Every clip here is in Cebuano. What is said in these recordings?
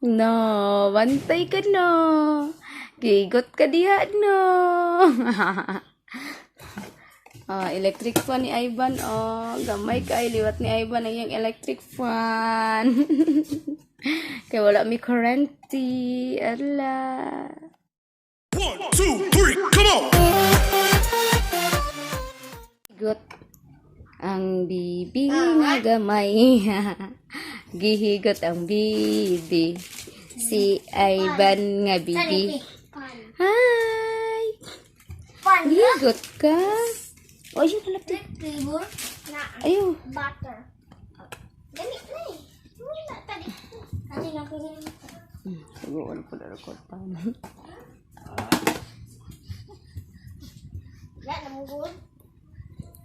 No, bantay ka no. Gigot ka diha no. Ah, electric fan ni Ivan oh. Gamay kay liwat ni Ivan ang iyang electric fan. Kay wala mi kurente. Ala. One, two, three, come on! Higot ang bibi nga gamay. Gihigot ang bibi. Si Ivan nga bibi. Hi! Pan. Gihigot ka? Oh, yun, halap. Flavor na Ayaw. Butter. Dali na eh. Wala tadi. Kasi lang ko ganun. Saguan po na record pa. Wala na mo good.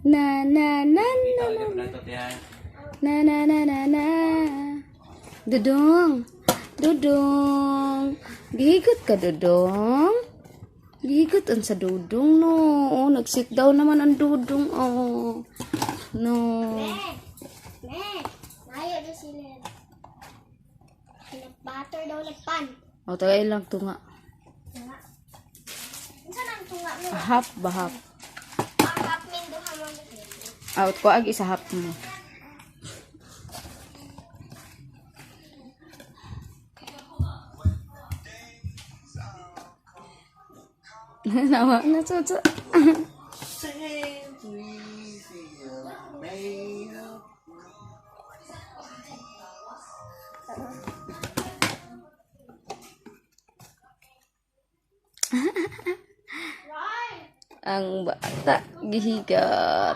Na na na na na na na na na na. Dudong. Dudong. Gihigot ka, Dudong. Gihigot ang sa Dudong, no. Oh, nag-sit down naman ang Dudong, oh. No. Me. Me. Nayo na sila. Butter daw na pan. O, tagay lang tunga. Tunga. Unsa nang tunga mo? Half ba half? Ang half min duha mo. Out ko ag isa half mo. Nawa na so. Since we feel made up. Ang bata gihigat.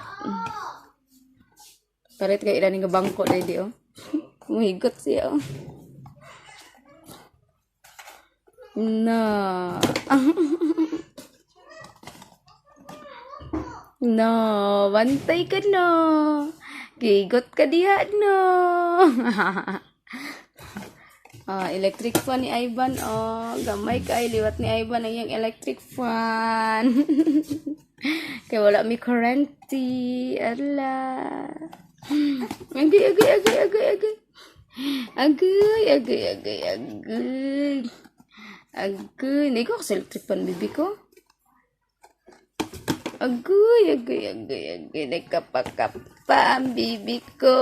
Palit kay ilan nga bangko dai di oh. Muhigot siya oh. No. No, bantay ka no. Gigot ka diha no. Ah, electric fan ni Ivan oh. Gamay kay liwat ni Ivan ang iyang electric fan. Kay wala mi kurente. Ala. Agay, agay, agay, agay, agay. Agay, agay, agay, agay. Agay. Hindi ko kasi electric fan, bibi ko. Agoy, agoy, agoy, agoy. Nagkapakapa ang bibi ko.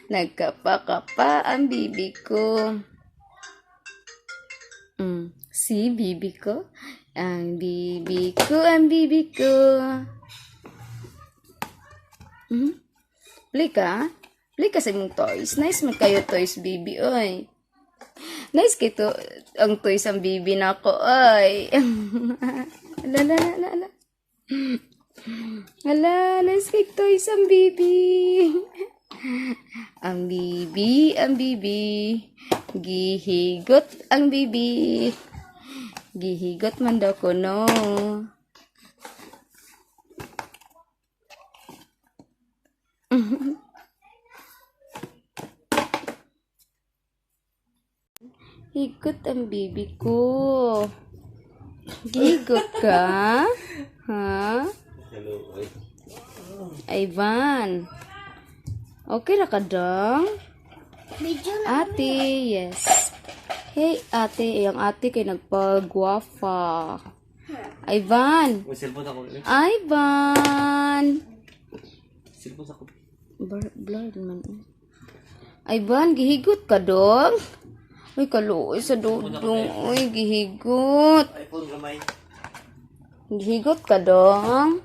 Nagkapakapa ang bibi ko. Si bibi ko. Ang bibi ko, ang bibi ko. Play ka? Play ka sa imong toys. Nice man kayo toys, baby. Oy. Nice kay to ang toys ang bibi na ko. Oy. Ala, ala, ala, ala. Ala, nice kay toys ang bibi. Ang bibi, ang bibi. Gihigot ang bibi. Gihigot man daw ko, no. Higot ang bibi ko. Gihigot ka? Ha? Hello, oy. Ivan. Okay ra ka dong? Video na. Ate, yes. Hey, ate. Ang ate kay nagpagwafa. Ivan. Uy, cellphone ako. Eh. Ivan. Cellphone ako. Blurred man. Eh. Ivan, gihigot ka dong? Uy, kaluoy sa dudong. Uy, gihigot. iPhone gamay. Gihigot ka dong?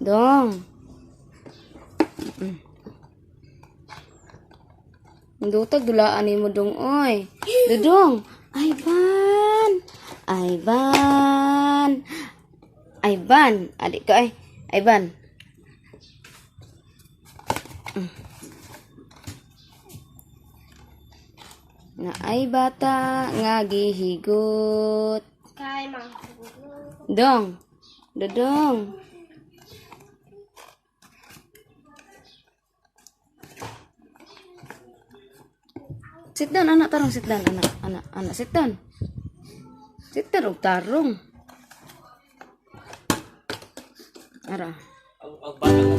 Dong. Dutag dulaan nimo dong oy. Dudong. Ivan. Ivan. Ivan, adi ka ay. Ivan. Na ay bata nga gihigot. Kay ma. Dong. Dodong. Sit down, anak. Tarong, sit down, anak. Anak, anak, sit down. Sit down, og tarong. Ara. Ang bata.